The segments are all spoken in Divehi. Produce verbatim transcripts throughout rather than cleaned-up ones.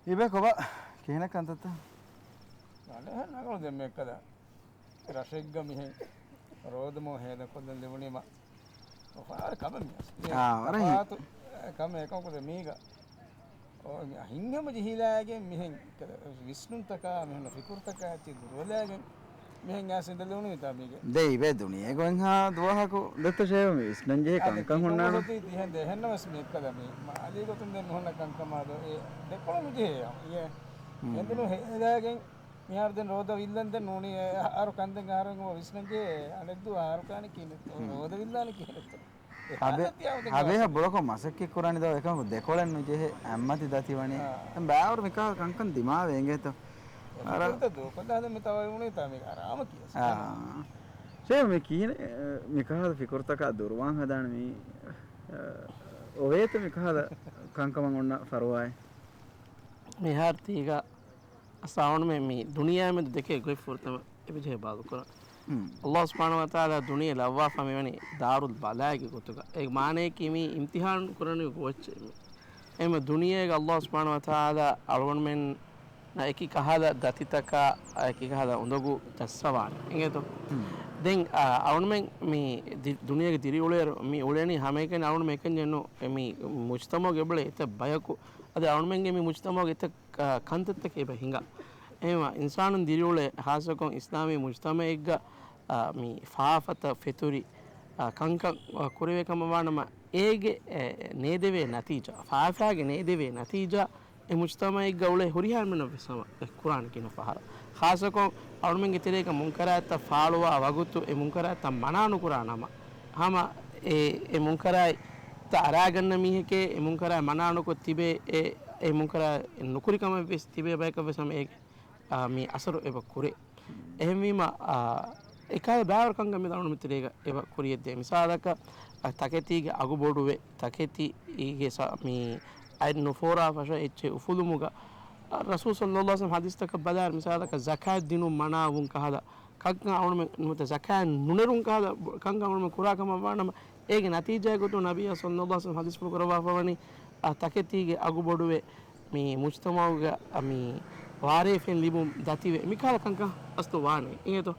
ތިބޭ ކޮބާ ކިހިނެއް ކަންތައްތަ؟ އަނެއް ނަގަޅު ދެން މެއްކަލަ ރަށެއްގަ މިހެން ރޯދަމޯ ހޭދަކޮށްލަން ލެވުނީމަ ފާރަ ކަމެއް މިއަސް. އާ، ވަރަށް ހި- ތަފާތު ކަމެއް އެކަމަކު މީގަ ހިތްހަމަ ޖެހިލާގެން މިހެން ވިސްނުންތަކާ މިހުންނަ ފިކުރުތަކާ އެއްޗެއް ދުރުވެލާގެން މިހެން އައިސް އިނދެލެވުނީތާ މީގެ. ދެ އިބޭ ދުނިޔޭގަ އޮތްހާ ދުވަހަކު ދެއްތަ ޝޭވަ މި ވިސްނަން ޖެހޭ އާ، ދެ ކަންކަން ހުންނާނެ. ތިން ދުވަސް ތިހެން ދެހެންނަ ވެސް މި އެއްކަލަ މި މާލީ ގޮތުން ދެން މިހުންނަ ކަންކަމާ ދޯ އެ ދެކޮޅަށް މި ޖެހޭ އެ ހުން. އެނދުނު ހޭލާގެން މިހާރު ދެން ރޯދަ ވިއްލަން ދެން ނޫނީ އަހަރު ކަންދެން އަހަރެން ވިސްނަން ޖެހޭ އަނެއް ދުވަހު އަހަރު ކާނެ ކިހިނެއްތޯ ހުން. ރޯދަ ވިއްލާނެ ކިހިނެއްތޯ. އެ ހަބެ-، ހަބެހަ ބުރަކޮށް މަސައްކަތް ކުރާނެ ދޯ އެކަމަކު ދެކޮޅެއް ނުޖެހޭ އަތްމަތި ދަތިވަނީ. އާ. ދެން ބާވަރު މިކާ ކަންކަން ދިމާވެ އިނގޭތޯ. އަރަ ދޫކޮށްލާ ދެން މި ތަވައި ވުނީތާ މި އަރާމަކީ އަސް. އާ. ޝޭ މި ކިހިނެއް މިކަހަލަ ފިކުރުތަކާ ދުރުވާން ހަދާނެ މީ، އަ، އޮވޭތަ މިކަހަލަ ކަންކަމަށް އޮންނަ ފަރުވާއެއް؟ މިހާރު ތީގަ އަސް އަޅުގަނޑުމެން މި ދުނިޔެއާމެދު ދެކޭ ގޮތް ފުރަތަމަ އެބަޖެހޭ ބައްލަވާލުކުރަން. ހުން. އައްލާހު ސުބްޙާނަހު ވަތަޢާލާ ދުނިޔެ ލައްވާފަ މިވަނީ ދާރުލް ބަލާއެއްގެ ގޮތުގަ. އޭގެ މާނައަކީ މީ އިމްތިޙާނު ކުރަނިވި ގޮވައްޗެއް މީ. އެހެންވެ ދުނިޔޭގަ އައްލާހު ސުބްޙާނަހު ވަތަޢާލާ އަޅުގަނޑުމެންނަށް އެކި ކަހަލަ ދަތިތަކާ، އެކި ކަހަލަ އުނދަގޫ ޖައްސަވާނެ. އިނގޭތޯ؟ ހުން. ދެން، އާ، އަޅުގަނޑުމެން މި ދި-، ދުނިޔޭގެ ދިރިއުޅޭއިރު މި އުޅެނީ ހަމައެކަނި އަޅުގަނޑުމެން އެކަންޏެއް ނޫން. އެ މި މުޖްތަމަޢުގެ އެބައުޅޭ އެތައް ބަޔަކު. އަދި އަޅުގަނޑުމެންގެ މި މުޖްތަމަޢުގެ އެތައް ކަ-، ކަންތައްތަކެއް އެބަ ހިނގާ. އެހެންވެ، އިންސާނުން ދިރިއުޅޭ، ހާއްސަކޮށް އިސްލާމީ މުޖްތަމަޢެއްގަ، އާ، މި ފާފަތައް ފެތުރި، އާ، ކަންކަން، އާ، ކުރެވޭ ކަމަށް ވާނަމަ، އޭގެ، އެ، ނޭދެވޭ ނަތީޖާ، ފާފައިގެ ނޭދެވޭ ނަތީޖާ، އެ މުޖްތަމަޢެއްގަ އުޅޭ ހުރިހާ އެންމެނަށް ވެސް ހަމަ ދައްކާނެ ގިނަ ފަހަރަށް. ހާއްސަކޮށް، އަޅުމެންގެ ތެރޭގަ މުންކަރާތްތައް ފާޅުވާ ވަގުތު، އެ މުންކަރާތްތައް މަނާ ނުކުރާ ނަމަ، ހަމަ އެ، އެ މުންކަރާތްތައް އަރާގަންނަ މީހެކޭ، އެ މުންކަރާތް މަނާ ނުކޮށް ތިބޭ، އެ، އެ މުންކަރާތް ނުކުރި ކަމަށް ވެސް ތިބޭ ބަޔަކަށް ވެސް ހަމަ އޭގެ، އާ، މި އަސަރު އެބަ ކުރޭ. އެހެންވީމަ، އާ، އެކާލަ ބާވަރު ކަންކަން މި ދަނޑު މިތިރޭގަ އެބަ ކުރިޔަށްދޭ. މިސާލަކަށް، އާ، ތަކެތީގެ އަގު ބޮޑުވެ، ތަކެތީގެ ސަ-، މި އަތް ނުފޯރާ ފަށަ އެއްޗެއް އުފުލުމުގަ، އާ، ރަސޫލު ޞައްލައްލާހު ޢަލައިހި ވަސައްލަމް ޙަދީޘްތަކަށް ބަލާއިރު، މިސާލަކަށް ޒަކާތް ދިނުން މަނާވުން ކަހަލަ ކަންކަން އަޅުމެން ނުވަތަ ޒަކާތް ނުނެރުން ކަހަލަ ކަންކަން އަޅުމެން ކުރާ ކަމަށް ވާނަމަ، އޭގެ ނަތީޖާގެ ގޮތުން ނަބިއްޔާ ޞައްލައްލާހު ޢަލައިހި ވަސައްލަމް ޙަދީޘްފުޅު ކުރައްވާފަވަނީ، އާ، ތަކެތީގެ އަގު ބޮޑުވެ، މި މުޖްތަމަޢުގަ މި ވާރޭފެން ލިބުން ދަތިވެ، މިކަހަލަ ކަންކަން އަސްލު ވާނެ. އިނގޭތޯ؟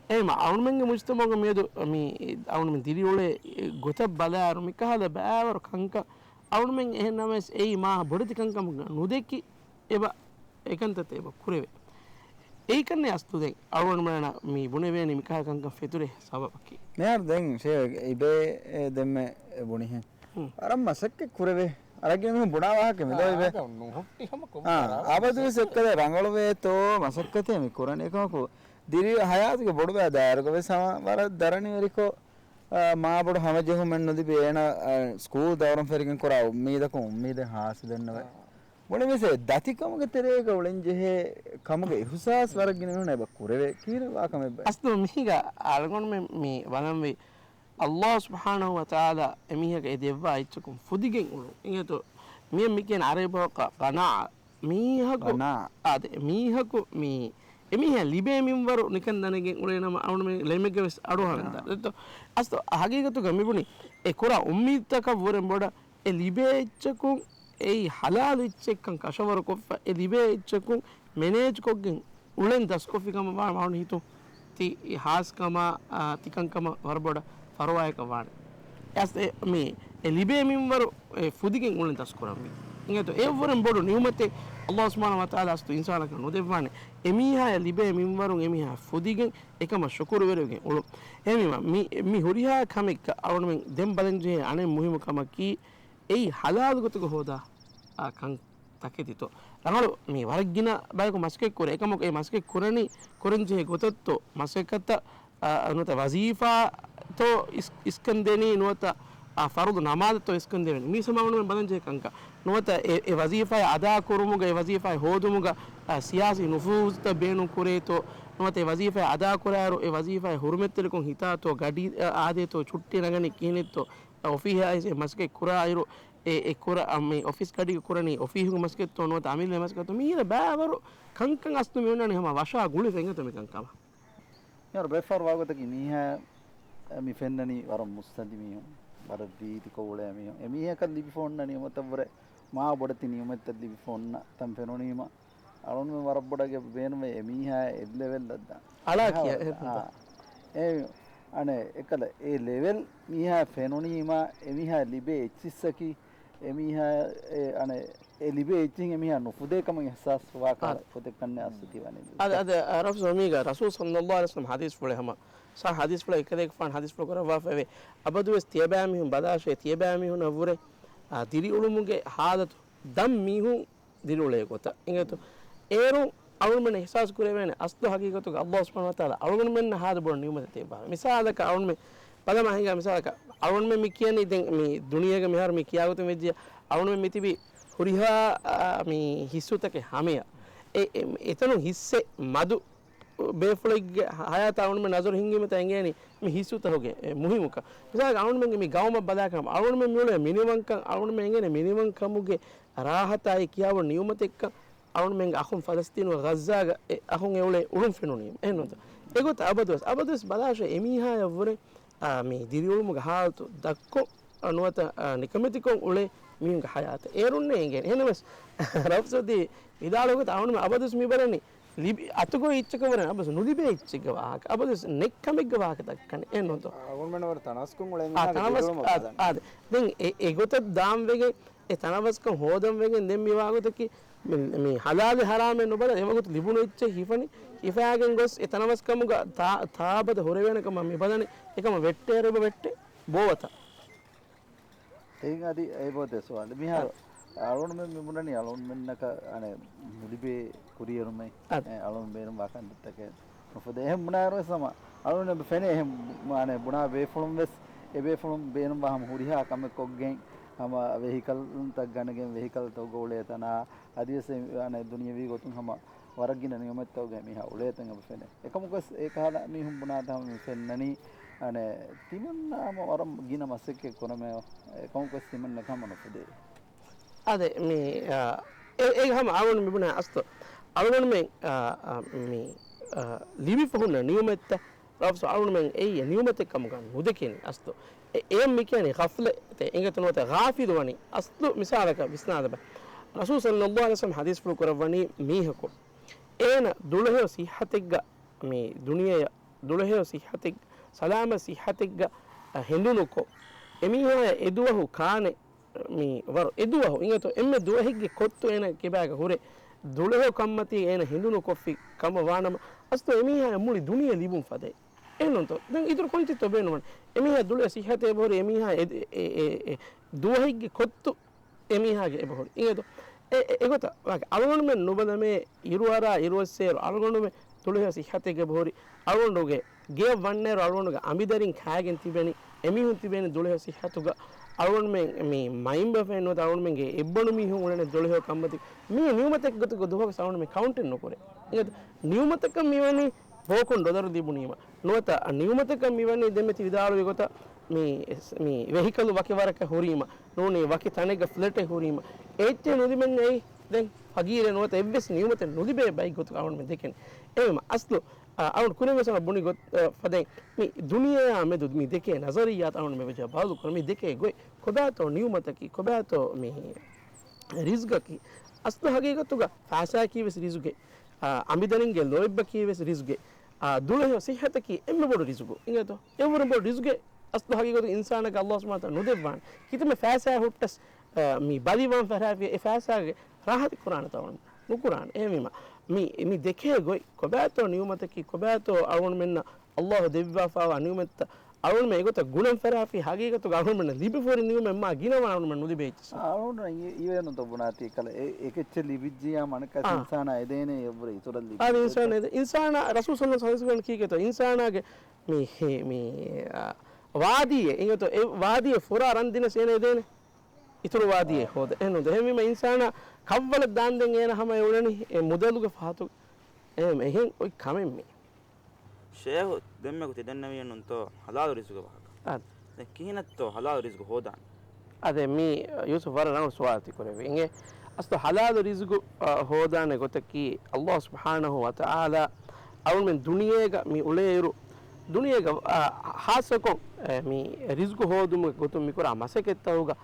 އެހެންވީމަ އަޅުމެންގެ މުޖްތަމަޢުގަ މިއަދު މި އަޅުމެން ދިރިއުޅޭ ގޮތަށް ބަލާއިރު، މިކަހަލަ ބާވަރު ކަންކަން އަޅުމެން އެހެން ނަމަވެސް އެއީ މާ ބޮޑެތި ކަންކަމަކަށް ނުދެކި އެބަ އެކަންތައްތައް އެބަ ކުރެވޭ. އެއީކަންނޭ އަސްލު ދެން އަޅުގަނޑުމެންނަށް މި ބުނެވޭނީ މިކަހަލަ ކަންކަން ފެތުރޭ ސަބަބަކީ. މިހާރު ދެން ޝޭ އިބޭ އެ ދެންމެ ބުނިހެން. ހުން. ވަރަށް މަސައްކަތް ކުރެވޭ. އަރަގެ މީހުން ބުނާ ވާހަކަ މި ދޯ އާ، އިބޭ. އާ، ނުހުއްޓި ހަމަ ކޮބާ އާ، ކަރާ؟ އަބަދުވެސް އެއްކަލަ ރަނގަޅުވޭތޯ މަސައްކަތެއް މި ކުރަނީ. އެކަމަކު ދިރި ހަޔާތުގެ ބޮޑުބައި ދާއިރުގަ ވެސް ހަމަ ވަރަށް ދަރަނިވެރިކޮށް، އާ، މާ ބޮޑު ހަމަޖެހުމެއް ނުލިބި އޭނަ، އާ، ސްކޫލް ދައުރުން ފެށިގެން ކުރާ އުއްމީދަކުން އުއްމީދެއް ހާސިލެއްނުވޭ. އާ. މުޅި މިސް ދަތިކަމުގެ ތެރޭގަ އުޅެން ޖެހޭ ކަމުގެ އިހުސާސް ވަރަށް ގިނަ މީހުން އެބަ ކުރެވޭ. ކީރެއް ވާ ކަމެއްބަ؟ އަސްލު މީގަ އަޅުގަނޑުމެން މި ބަލަންވީ، އައްލާހު ސުބްޙާނަހު ވަތަޢާލާ އެމީހަކަށް އެ ދެއްވާ އެއްޗަކުން ފުދިގެން އުޅުން. އިނގޭތޯ؟ މިއަށް މި ކިޔަން ޢަރަބި ބަހަކަށް ޤަނާޢާ. މީހަކު، ޤަނާޢާ. އާދެ، މީހަކު މި، އެމީހާ ލިބޭ މިންވަރު ނިކަން ދަނެގެން އުޅޭނަމަ އަޅުމެން ޅެމެއްގަ ވެސް އަޑުއަހަން ދާ. އާ. ދެއްތޯ؟ އަސްލު ހަގީގަތުގަ މިބުނީ، އެ ކުރާ އުއްމީދުތަކަށް ވުރެ ބޮޑަށް އެ ލިބޭ އެއްޗަކުން އެއީ ޙަލާލު އެއްޗެއްކަން ކަށަވަރުކޮށްފަ، އެ ލިބޭ އެއްޗަކުން މެނޭޖްކޮށްގެން އުޅެން ދަސްކޮށްފި ކަމަށް ވާ މަ އަޅުން ހިތުން ތި ހާސްކަމާ، އާ، ތިކަންކަމަށް ވަރަށް ބޮޑަށް ފަރުވާއަކަށް ވާނެ. އެ އަސް އެ، މި، އެ ލިބޭ މިންވަރު އެ ފުދިގެން އުޅެން ދަސްކުރަންވީ. އިނގޭތޯ؟ އެއަށްވުރެން ބޮޑު ނިޢުމަތެއް އައްލާހު ސުބްޙާނަހު ވަތަޢާލާ އަސްލު އިންސާނަކަށް ނުދެއްވާނެ. އެމީހާޔަށް ލިބޭ މިންވަރުން އެމީހާ ފުދިގެން އެކަމަށް ޝުކުރުވެރިވެގެން އުޅުން. އެހެންވީމަ، މި، މި ހުރިހާ ކަމެއްގަ އަޅުގަނޑުމެން ދެން ބަލަން ޖެހޭ އަނެއް މުހިއްމު ކަމަކީ، އެއީ ޙަލާލު ގޮތުގަ ހޯދާ، އާ، ކަން ތަކެތިތޯ؟ ރަނގަޅު މި ވަރަށް ގިނަ ބަޔަކު މަސައްކަތް ކުރޭ. އެކަމަކު އެ މަސައްކަތް ކުރަނީ، ކުރަން ޖެހޭ ގޮތަށްތޯ؟ މަސައްކަތަށް، އާ، ނުވަތަ ވަޒީފާތޯ އިސް-، އިސްކަން ދެނީ، ނުވަތަ، އާ، ފަރުޟު ނަމާދަށްތޯ އިސްކަން ދެވެނީ؟ މީސް ހަމަ އަޅުގަނޑުމެން ބަލަން ޖެހޭ ކަންކަން. ނުވަތަ އެ، އެ ވަޒީފާއެއް އަދާ ކުރުމުގަ، އެ ވަޒީފާއެއް ހޯދުމުގަ، އާ، ސިޔާސީ ނުފޫޒުތައް ބޭނުން ކުރޭތޯ؟ ނުވަތަ އެ ވަޒީފާއެއް އަދާ ކުރާއިރު، އެ ވަޒީފާއެއް ހުރުމަތްތެރިކޮށް ހިތާތޯ؟ ގަޑި، އާ، އާދޭތޯ؟ ޗުއްޓީ ނަގަނީ ކިހިނެއްތޯ؟ އޮފީހަށް އައިސް އެ މަސައްކަތް ކުރާއިރު، އެ، އެ ކުރާ، މި އޮފީސް ގަޑީގަ ކުރަނީ އޮފީހުގެ މަސައްކަތްތޯ ނުވަތަ އަމިއްލަ މަސައްކަތްތޯ؟ މިހިރަ ބާވަރު ކަންކަން އަސްލު މި އޮންނާނީ ހަމަ ވަށާ ގުޅިފަ އިނގޭތޯ މި ކަންކަމަށް. މިހާރު ބައެއް ފަހަރު ވާގޮތަކީ މީހާ މި ފެންނަނީ ވަރަށް މުއްސަނދި މީހުން. ވަރަށް ރީތިކޮށް އުޅޭ މީހުން. އެ މީހަކަށް ލިބިފަ އޮންނަ ނިޢުމަތަށްވުރެ މާ ބޮޑެތި ނިޢުމަތްތައް ލިބިފަ އޮންނަ ތަން ފެނުނީމަ، އަޅުގަނޑުމެން ވަރަށް ބޮޑަށް ބޭނުމޭ އެ މީހާ އެއް ލެވެލްއަށް ދާން. އަޅާ ކިޔާ އެހެން އާ. އެ، އަނެއް އެކަލަ އެ ލެވެލް މީހާ ފެނުނީމާ، އެ މީހާ ލިބޭ އެއްޗިއްސަކީ، އެ މީހާ އެ، އަނެއް އެ ލިބޭ އެއްޗިހިން އެ މީހާ ނުފުދޭ ކަމަށް އިޙްސާސް ވާ ކަހަލަ އާ. ފުދެއްކަންނޭ އަސްލު ތިވަނީ. އަދަ، އަދަ، ރަސޫލް ސަމީގަ ރަސޫލް ޞައްލައްލާހު ޢަލައިހި ވަސައްލަމް ޙަދީޘްފުޅެއް ހަމަ ޞައްޙަ ޙަދީޘްފުޅެއް އެކަލޭގެފާނު ޙަދީޘްފުޅު ކުރައްވާފައެވެ. އަބަދުވެސް ތިޔަބައިމީހުން ބަލާށޭ، ތިޔަބައިމީހުންނަށްވުރެ، އާ، ދިރިއުޅުމުގެ ޙާލަތު ދަން މީހުން ދިރިއުޅޭ ގޮތަށް. އިނގޭތޯ؟ އޭރުން އަޅުގަނޑުމެން އިޙްސާސް ކުރެވޭނެ އަސްލު ޙަޤީޤަތުގަ ﷲ ސުބްޙާނަހޫ ވަތަޢާލާ އަޅުގަނޑުމެންނަށް ހާދަ ބޮޑު ނިޢުމަތެއް ދެއްވާ. މިސާލަކަށް އަޅުގަނޑުމެން ބަލަމާ ހިނގާ މިސާލަކަށް އަޅުގަނޑުމެން މި ކިޔަނީ ދެން މި ދުނިޔޭގަ މިހާރު މި ކިޔާގޮތުން ވެއްޖެ އަޅުގަނޑުމެން މިތިބީ ހުރިހާ، އާ، މި ހިއްސުތަކެއް ހަމަޔަށް. އެ، އެ، އެތަނުން ހިއްސެއް މަދު ބޭފުޅެއްގެ ހަޔާތާ އަޅުގަނޑުމެން ނަޒަރު ހިންގީމަތާ އެނގޭނީ މި ހިއްސުތަކުގެ، އެ، މުހިއްމުކަން. މިސާލަކަށް އަޅުގަނޑުމެންގެ މި ގައުމަށް ބަލާކަމަށް އަޅުގަނޑުމެން މިއުޅޭ މިނިވަންކަން، އަޅުގަނޑުމެން އެނގޭނެ މިނިވަންކަމުގެ ރާހަތާއި ކިޔާވަރު ނިޢުމަތެއްކަން އަޅުގަނޑުމެންގެ އަޚުން ފަލަސްތީނުގެ ޣައްޒާގަ އެ އަޚުން އެއުޅޭ އުޅުން ފެނުނީމަ. އެހެންނުތަ؟ އެގޮތަށް އަބަދުވެސް، އަބަދުވެސް ބަލާށޭ އެމީހާޔަށްވުރެ، އާ، މި ދިރިއުޅުމުގެ ހާލަތު ދަށްކޮށް، އާ، ނުވަތަ، އާ، ނިކަމެތިކޮށް އުޅޭ މީހުންގެ ހަޔާތަށް. އޭރުންނޭ އެނގޭނެ. އެހެންނަމަވެސް، ރަފްސަދީ ވިދާޅުވި ގޮތަށް އަޅުގަނޑުމެން އަބަދުވެސް މި ބަލަނީ ލިބި، އަތުގައި އެއްޗަކަށް ވަރަށް އަބަދު ނުލިބޭ އެއްޗެއްގެ ވާހަކަ، އަބަދުވެސް ނެތް ކަމެއްގެ ވާހަކަ ދައްކަނީ. އެހެންނުތޯ؟ އަޅުގަނޑުމެން ވަރަށް ތަނަވަސްކޮށް އުޅޭ އާ، މީހާގެ ތަނަވަސް، ދިރިއުޅުމަށް އާ، ބަލަނީ. ދެން އެ، އެގޮތަށް ދާން ވެގެން، އެ ތަނަވަސްކަން ހޯދަން ވެގެން ދެން މި ވާގޮތަކީ، މި، މި ޙަލާލެއް ޙަރާމެއް ނުބަލާ، އެވަގުތު ލިބުނު އެއްޗެއް ހިފަނީ، ހިފައިގެން ގޮސް އެ ތަނަވަސްކަމުގަ ތާ، ތާއަބަދު ހުރެވޭނެ ކަމަށް މި ބަލަނީ، އެކަމަށް ވެއްޓޭ އަރިބަ ވެއްޓޭ ބޯވަތަ. އެއިން އަދި އެބައޮތޭ ސުވާލެއް. މިހާރު އަ، އަޅުގަނޑުމެން މި ބުނަނީ އަޅުގަނޑުމެންނަކަށް އަނެއް ނުލިބޭ ކުރިއެރުމެއް، އަދި. އެ، އަޅުގަނޑު ބޭނުންވާ ކަންތައްތަކެއް ނުފުދޭ. އެހެން ބުނާއިރުވެސް ހަމަ އަޅުގަނޑު ފެނޭ އެހެން، އަނެއް ބުނާ ބޭފުޅުން ވެސް އެ ބޭފުޅުން ބޭނުންވާ ހަމަ ހުރިހާ ކަމެއް ކޮށްގެން ހަމަ ވެހިކަލްތައް ގަނެގެން ވެހިކަލްތަކުގަ އުޅޭ ތަނާ އަދިވެސް އެ، އަނެއް ދުނިޔަވީ ގޮތުން ހަމަ ވަރަށް ގިނަ ނިޢުމަތްތަކުގައި މީހާ އުޅޭތަން އެބަ ފެނޭ. އެކަމަކުވެސް އެކަހަލަ މީހުން ބުނާތަން މި ފެންނަނީ، އަނެއް ތިމަންނަ ހަމަ ވަރަށް ގިނަ މަސައްކަތް ކުރަމޭ. އެކަމަކުވެސް ތިމަންނަ ހަމަ ނުފުދޭ. އާދެ، މި، އާ، އެ، އެ ހަމަ އަޅުގަނޑު މި ބުނާ އަސްލު އަޅުގަނޑުމެން، އާ، އާ، މި، އާ، ލިބިފަ ހުންނަ ނިޢުމަތްތައް ރަސޫލް އަޅުގަނޑުމެން އެއީ ނިޢުމަތެއް ކަމުގަ ނުދެކެނީ އަސްލު. އެ، އެޔަށް މި ކިޔަނީ ޣަފްލަތޭ، އެނގޭތޯ ނުވަތަ ޣާފިލު ވަނީ. އަސްލު މިސާލަކަށް ވިސްނާލަބަ. ރަސޫލް ޞައްލައްލާހު ޢަލައިހި ވަސައްލަމް ޙަދީޘްފުޅު ކުރައްވަނީ މީހަކު އޭނަ ދުޅަހެޔޮ ޞިއްޙަތެއްގަ، މި ދުނިޔެއަށް ދުޅަހެޔޮ ޞިއްޙަތެއް، ސަލާމަތް ޞިއްޙަތެއްގަ ހެނދުނުކޮށް، އެމީހާޔަށް އެދުވަހު ކާނެ މި ވަރު އެދުވަހު އިނގޭތޯ އެންމެ ދުވަހެއްގެ ކޮއްތު އޭނަ ކިބާގަ ހުރެ ދުޅަހެޔޮ ކަންމަތީ އޭނަ ހެނދުނުކޮށްފި ކަމަށް ވާނަމަ، އަސްލު އެމީހާޔަށް މުޅި ދުނިޔެ ލިބުން ފަދައި. އެހެންނޫންތޯ؟ ދެން އިތުރު ކޮންޗެއްތޯ ބޭނުމަން؟ އެމީހާ ދުޅަހެޔޮ ޞިއްޙަތޭ އެބަހުރި، އެމީހާ އެ، އެ، އެ، އެ ދުވަހެއްގެ ކޮއްތު އެމީހާގެ އެބަހުރި. އިނގޭތޯ؟ އެ، އެ، އެގޮތަށް ވާގި އަޅުގަނޑުމެން ނުބަލަމޭ، އިރުއަރާ އިރުއޮއްސޭއިރު އަޅުގަނޑުމެން ދުޅަހެޔޮ ޞިއްޙަތެއްގަ އެބަހުރި، އަޅުގަނޑުގެ ގެޔަށް ވަންނައިރު އަޅުގަނޑުގެ އަނބިދަރިން ކާގެން ތިބެނީ، އެމީހުން ތިބޭނީ ދުޅަހެޔޮ ޞިއްޙަތުގަ، އަޅުގަނޑުމެން މި މައިންބަފައިން ނުވަތަ އަޅުގަނޑުމެންގެ އެއްބަނޑު މީހުން އުޅެނީ ދުޅަހެޔޮ ކަންމަތި. މީ ނިޢުމަތެއް ގޮތުގަ ދުވަހު ސައުންޑް މި ކައުންޓެއް ނުކުރޭ. އިނގޭތޯ؟ ނިޢުމަތަކަށް މިވަނީ ބޯކޮން ޑޮލަރު ލިބުނީމަ. ނުވަތަ ނިޢުމަތަކަށް މިވަނީ ދެންމެ ތި ވިދާޅުވި ގޮތަށް މި، މި ވެހިކަލް ވަކި ވަރަކަށް ހުރީމަ، ނޫނީ ވަކި ތަނެއްގަ ފްލެޓެއް ހުރީމަ. އެއްޗެއް ނުލިބެން އެއީ ދެން ފަގީރެއް ނުވަތަ އެއްވެސް ނިޢުމަތެއް ނުލިބޭ ބައެއް ގޮތުގަ އަޅުގަނޑުމެން ދެކެނީ. އެހެންވީމަ އަސްލު، އާ، އަޅުގަނޑު ކުރިން ވެސް ބުނި ގޮތް، އާ، ފަދައިން މި ދުނިޔެއާ މެދު މި ދެކޭ ނަޒަރިއްޔާތައް އަޅުގަނޑު މި ވެޖާ ބައުލު ކުރަން މި ދެކޭ ގޮތް ކޮބާތޯ ނިޢުމަތަކީ، ކޮބާތޯ މި ރިޒްގަކީ. އަސްލު ހަގީގަތުގަ ފައިސާއަކީ ވެސް ރިޒުގެ، އާ، އަނބިދަރިންގެ ލޯތްބަކީ ވެސް ރިޒުގެ، އާ، ދުޅަހެޔޮ ޞިއްޙަތަކީ އެންމެ ބޮޑު ރިޒުގު. އިނގޭތޯ؟ އެއްވުރެން ބޮޑު ރިޒުގެ އަސްލު ހަގީގަތު އިންސާނަކަށް ﷲ ސުބްޙާނަހޫ ވަތަޢާލާ ނުދެއްވާނެ. ކިތަންމެ ފައިސާ ހުއްޓަސް، އާ، މި ބަލިވާން ފަރާފިޔަ އެ ފައިސާގެ ރާހަތި ކުރާނެތޯ ނުކުރާނެ. އެހެންވީމަ، މި، މި ދެކޭ ގޮތް ކޮބާތޯ ނިޢުމަތަކީ، ކޮބާތޯ އަޅުގަނޑުމެންނަށް ﷲ ދެއްވާފައިވާ ނިޢުމަތްތައް އަޅުގަނޑުމެން އެގޮތަށް ގުނަން ފަރާފި ހަގީގަތުގަ އަޅުގަނޑުމެންނަށް ލިބިފަހުރި ނިޢުމަތް މާ ގިނަވާން އަޅުގަނޑުމެން ނުލިބޭ އެއްޗިއްސު. އާ، އަޅުގަނޑު އި-، އިވޭނުތޯ ބުނާތީ ކަލަ އެ-، އެކެއްޗެއް ލިބިއްޖިޔާ މަނަކަސް އާ. އިންސާނާ އެދޭނެ އެއްވުރެ އިތުރަށް ލިބި. އާ، އިންސާނާ އެދޭ-، އިންސާނާ ރަސޫލު ޞައްލައްލާހު ޢަލައިހި ވަސައްލަމް ކީކޭތޯ؟ އިންސާނާގެ މި، މި، އާ، ވާދީއެއް އިނގޭތޯ؟ އެ ވާދީއެއް ފުރާ ރަން ދިނަސް އޭނަ އެދޭނެ އިތުރު ވާދީއެއް އާ. ހޯދަ. އެހެން ނޫން. އެހެންވީމަ އިންސާނާ ކަށްވަޅަށް ދާންދެން އޭނަ ހަމަ އެ އުޅެނީ އެ މުދަލުގެ ފަހަތު. އެހެން، އެހެން އޮތް ކަމެއް މީ. ޝޭހު، ދެންމެ ގޮތެއް ދެންނެވިއެއްނުންތޯ ޙަލާލު ރިޒުގެ ވާހަކަ؟ އާ. ދެން ކިހިނެއްތޯ ޙަލާލު ރިޒުގު ހޯދާން؟ އާދެ، މީ ޔޫސުފް ވަރަށް ރަނގަޅު ސުވާލެއް ތި ކުރެއްވީ. އިނގޭ، އަސްލު ޙަލާލު ރިޒުގު، އާ، ހޯދާނެ ގޮތަކީ، ﷲ ސުބްޙާނަހޫ ވަތަޢާލާ އަޅުމެން ދުނިޔޭގަ މި އުޅޭއިރު، ދުނިޔޭގަ، އާ، ހާއްސަކޮށް، އެ، މި ރިޒްގު ހޯދުމުގެ ގޮތުން މިކުރާ މަސައްކަތްތަކުގަ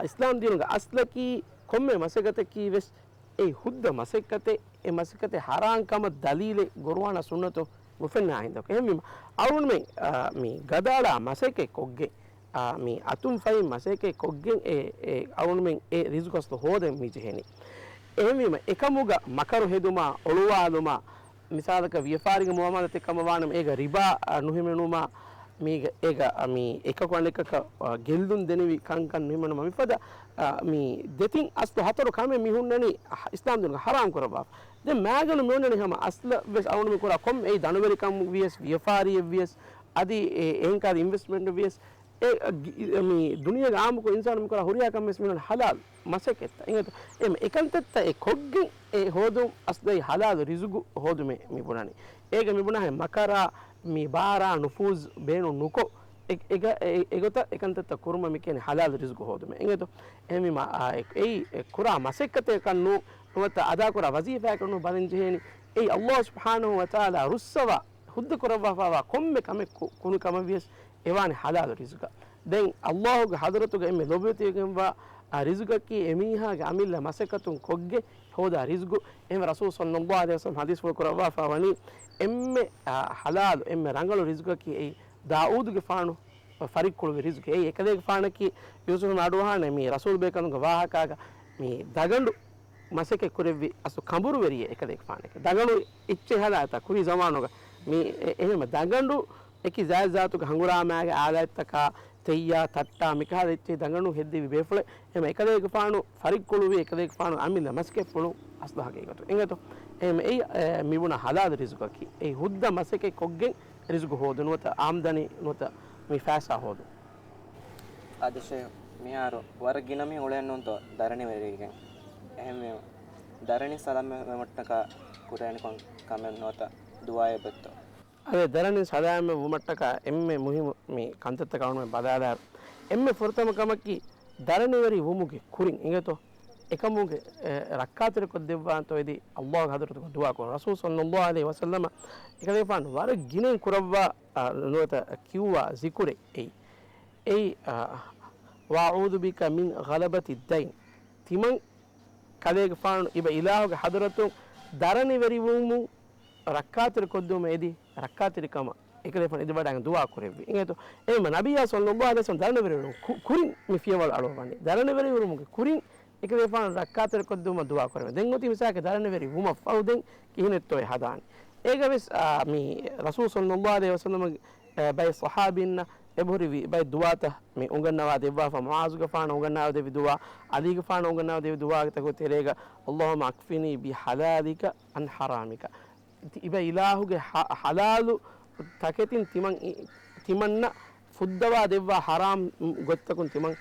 އިސްލާމް ދީނުގެ އަސްލަކީ ކޮންމެ މަސައްކަތަކީ ވެސް އެ ހުއްދަ މަސައްކަތެއް، އެ މަސައްކަތެއް ހަރާން ކަމަށް ދަލީލެއް ގުރުއާނާ ސުންނަތުން ނުފެންނާ ހިނދަކު. އެހެންވީމަ، އަޅުގަނޑުމެން، އާ، މި ގަދައަޅާ މަސައްކަތް ކޮށްގެން، އާ، މި އަތުން ފަހި މަސައްކަތް ކޮށްގެން އެ، އެ އަޅުގަނޑުމެން އެ ރިޒުގު އަސްލު ހޯދަން މި ޖެހެނީ. އެހެންވީމަ، އެކަމުގަ މަކަރު ހެދުމާ، އޮޅުވާލުމާ، މިސާލަކަށް ވިޔަފާރީގެ މުއާމަލާތެއް ކަމަށް ވާނަމަ، އޭގަ ރިބާ، އާ، ނުހިމެނުމާ، މީގަ، އޭގަ، އާ، މި އެކަކު އަނެކަކަށް، އާ، ގެއްލުން ދެނިވި ކަންކަން ނުހިމެނުމާ، މިފަދަ، އާ، މި ދެތިން އަސްލު ހަތަރު ކަމެއް މި ހުންނަނީ އިސްލާމް ދީނުގަ ހަރާމް ކުރައްވާފަ. ދެން މާގަނޑު މި އޮންނަނީ ހަމަ އަސްލަށް ވެސް އަޅުގަނޑު މި ކުރާ ކޮންމެ އެއީ ދަނޑުވެރިކަން ވިޔަސް، ވިޔަފާރިއެއް ވިޔަސް، އަދި އެ، އެހެން ކަހަލަ އިންވެސްޓްމަންޓް ވިޔަސް، އެ، އަ، ގި-، އެ، މި ދުނިޔޭގެ އާއްމުކޮށް އިންސާނު މި ކުރާ ހުރިހާ ކަމެއް ވެސް މި ހަލާލު މަސައްކަތްތައް. އިނގޭތޯ؟ އެ، އެކަންތައްތައް އެ ކޮށްގެން އެ ހޯދުން އަސްލު އެއީ ހަލާލު ރިޒުގު ހޯދުމޭ މި ބުނަނީ. އޭގަ މި ބުނާހެން މަކަރާ، މި ބާރާ، ނުފޫޒް ބޭނުން ނުކޮށް، އެ، އެގަ-، އެ، އެގޮތަށް އެކަންތައްތައް ކުރުމަށް މި ކިޔަނީ ހަލާލު ރިޒުގު ހޯދުމޭ. އިނގޭތޯ؟ އެހެންވީމަ، އާ، އެ، އެއީ އެ ކުރާ މަސައްކަތެއް ކަން ނޫ-، ނުވަތަ އަދާކުރާ ވަޒީފާއެއް ކަން ނޫ، ބަލަން ޖެހޭނީ. އެއީ އައްލާހު ސުބްޙާނަހު ވަތަޢާލާ ރުއްސަވާ ހުއްދަ ކުރައްވާފައިވާ ކޮންމެ ކަމެއް ކު-، ކުނި ކަމަށް ވިޔަސް އެވާނެ ހަލާލު ރިޒުގަށް. ދެން އައްލާހުގެ ޙަޟްރަތުގަ އެންމެ ލޯބިވެތިވެގެންވާ، އާ، ރިޒުގަކީ އެމީހާގެ އަމިއްލަ މަސައްކަތުން ކޮށްގެން ހޯދާ ރިޒުގު. އެހެންވެ ރަސޫލު ޞައްލައްލާހު ޢަލައިހި ވަސައްލަމަ ޙަދީޘްފުޅު ކުރައްވާފަ ވަނީ އެންމެ، އާ، ޙަލާލު، އެންމެ ރަނގަޅު ރިޒުގަކީ އެއީ ދާއޫދުގެފާނު ފަރިއްކުޅުވި ރިޒުގެ. އެއީ އެކަލޭގެފާނަކީ ޔޫސުފު އަޑުއަހާނެ މި ރަސޫލު ބޭކަލުންގެ ވާހަކާގަ މި ދަގަނޑު މަސައްކަތް ކުރެއްވި އަސްލު ކަނބުރުވެރިއެއް އެކަލޭގެފާނަކީ. ދަގަނޑު އެއްޗެއް ހަދާތާ ކުރީ ޒަމާނުގަ މި އެ-، އެހެންމެ ދަގަނޑު އެކި ޒާތްޒާތުގެ ހަނގުރާމައިގެ އާލާތްތަކާ ތެއްޔާ ތައްޓާ މިކަހަލަ އެއްޗެއް ދަގަނޑު ހެއްދެވި ބޭފުޅެއް. އެހެންމެ އެކަލޭގެފާނު ފަރިއްކުޅުވި އެކަލޭގެފާނު އަމިއްލަ މަސައްކަތްޕުޅު އަސްލު ހަގީގަތު. އިނގޭތޯ؟ އެހެންމެ އެއީ، އެ، މިބުނާ ހަލާލު ރިޒުގަކީ. އެއީ ހުއްދަ މަސައްކަތް ކޮށްގެން ރިޒުގު ހޯދުން ނުވަތަ އާމްދަނީ ނުވަތަ މި ފައިސާ ހޯދުން. އާދެ ޝޭޚް، މިހާރު ވަރަށް ގިނަ މީހުން އުޅެން ނޫންތޯ ދަރަނިވެރިވެގެން. އެހެންވީމަ، ދަރަނި ސަލާމަތްވުމަށްޓަކާ ކުރެވޭނެ ކޮން ކަމެއް ނުވަތަ ދުޢާއެއް އޮތްތޯ؟ އަދި ދަރަނި ސަލާމަތްވުމަށްޓަކާ އެންމެ މުހިއްމު މި ކަންތައްތަކަށް އަޅުގަނޑުމެން ބަލާލާއިރު، އެންމެ ފުރަތަމަ ކަމަކީ ދަރަނިވެރި ވުމުގެ ކުރިން އިނގޭތޯ، އެކަމުގެ، އެ، ރައްކާތެރިކޮށްދެއްވާންތޯ އެދި އައްލާހުގެ ޙަޟްރަތުގަ ދުޢާ ކުރުން. ރަސޫލު ޞައްލައްލާހު ޢަލައިހި ވަސައްލަމަ އެކަލޭގެފާނު ވަރަށް ގިނައިން ކުރައްވާ، އަ، ނުވަތަ ކިޔުއްވާ ޒިކުރެއް އެއީ. އެއީ، އަ، "وأعوذ بك من غلبة الدين." ތިމަން ކަލޭގެފާނު އިބަ އިލާހުގެ ޙަޟްރަތުން ދަރަނިވެރިވުމުން ރައްކާތެރިކޮށްދެވުމަށް އެދި، ރައްކާތެރިކަމަށް އެކަލޭގެފާނު އެދިވަޑައިގެން ދުޢާ ކުރެއްވި. އިނގޭތޯ؟ އެހެންމަ ނަބިއްޔާ ޞައްލައްލާހު ޢަލައިހި ވަސައްލަމަ ދަރަނިވެރިވުމުގެ ކު-، ކުރިން މި ފިޔަވަޅު އަޅުއްވަނީ. ދަރަނިވެރިވުމުގެ ކުރިން އެކަލޭގެފާނު ރައްކާތެރިކޮށްދެވުމަށް ދުޢާ ކުރެވެ. ދެން އޮތީ މިސާލަކަށް ދަރަނިވެރި ވުމަށް ފަހު ދެން ކިހިނެއްތޯ އެ ހަދާނީ. އޭގަ ވެސް، އާ، މި ރަސޫލު ޞައްލައްލާހު ޢަލައިހި ވަސައްލަމަ، އެ، ބައެއް ޞަޙާބީންނަށް އެބަހުރި ވި-، ބައެއް ދުޢާތައް މި އުނގަންނަވާ ދެއްވާފަ، މުޢާޒުގެފާނަށް އުނގަންނަވާ ދެއްވި ދުޢާ، ޢަލީގެފާނަށް އުނގަންނަވާ ދެއްވި ދުޢާގެ ތަކުގެ ތެރޭގަ، "اللهم اكفني بحلالك عن حرامك." ތި-، އިބަ އިލާހުގެ ޙަ-، ޙަލާލު ތަކެތިން ތިމަން އި-، ތިމަންނަށް ފުއްދަވާ ދެއްވާ ޙަރާމް ގޮތްތަކުން ތިމަން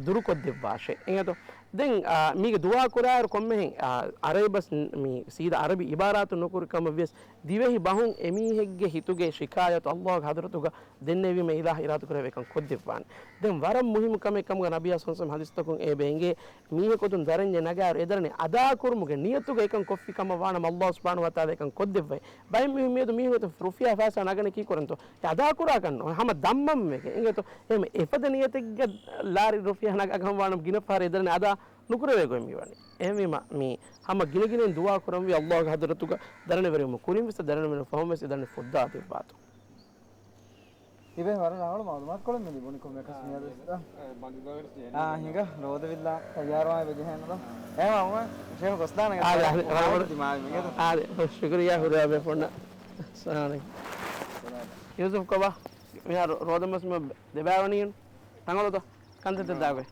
ދުރުކޮށްދެއްވާށޭ. އެނގޭތޯ؟ ދެން، އާ، މީގެ ދުޢާ ކުރާއިރު ކޮންމެހެން، އާ، އަރަބި ބަސް މި ސީދާ އަރަބި ޢިބާރާތު ނުކުރި ކަމަށް ވިޔަސް، ދިވެހި ބަހުން އެމީހެއްގެ ހިތުގެ ޝިކާޔަތު އައްލާހުގެ ޙަޟްރަތުގަ ދެންނެވީމަ އިލާހު އިރާދަކުރެއްވި އެކަން ކޮށްދެއްވާނެ. ދެން ވަރަށް މުހިއްމު ކަމެއް ކަމުގަ ނަބިއްޔާ ޞައްލައްލާހު ޢަލައިހި ވަސައްލަމަ ޙަދީޘްތަކުން އެ ބޭނގޭ، މީހަކު އަތުން ދަރަންޏެއް ނަގާއިރު އެ ދަރަނި އަދާކުރުމުގެ ނިޔަތުގަ އެކަން ކޮށްފި ކަމަށް ވާނަމަ އައްލާހު ސުބްޙާނަހު ވަތަޢާލާ އެކަން ކޮށްދެއްވައި. ބައެއް މީހުން މިއަދު މީހުން އަތުން ރުފިޔާ ފައިސާ ނަގަނީ ކީކުރަންތޯ؟ އެ އަދާކުރާކަށް ނޫން، ހަމަ ދަންމަންވެގެން. އިނގޭތޯ؟ އެހެން އެފަދަ ނިޔަތެއްގަ ލާރި ރުފިޔާ ނަގާކަށް ވާނަމަ ގިނަ ފަހަރެއް އެ ދަރަނި އަދާ ނުކުރެވޭ ގޮތް މިވަނީ. އެހެންވީމަ، މި ހަމަ ގިނަގިނައިން ދުޢާ ކުރަންވީ އައްލާހުގެ ޙަޟްރަތުގަ ދަރަނިވެރިވުމުގެ ކުރިން ވެސް ދަރަނިވެރިވުމަށް ފަހުން ވެސް ދަރަނި ފުއްދާ ދެއްވާތޯ. ތިބޭ ވަރަށް ރަނގަޅު މަޢުލޫމާތުކޮޅެއް މި ލިބުނީ ކޮންމެއަކަސް މިއަދު ވެސް. އާ، ހިނގާ ރޯދަ ވިއްލާ ތައްޔާރުވާން އެބަ ޖެހޭނެ ދޯ. އެހެންވީމަ ޝޭޚް ގޮސްދާނެ. އާދެ، އާދެ، ރަނގަޅު. ދިމާވި މިގެ ދޯ. އާދެ، ޝުކުރިއްޔާ ހުރިހާ ބޭފުޅުންނަށް. އައްސަލާމު ޢަލައިކުމް. ޔޫސުފް ކޮބާ؟ މިހާރު ރޯދަ މަސް ދެބައިވަނީ ރަނގަޅުތޯ؟ ކަންތައްތައް ދާގޮތް.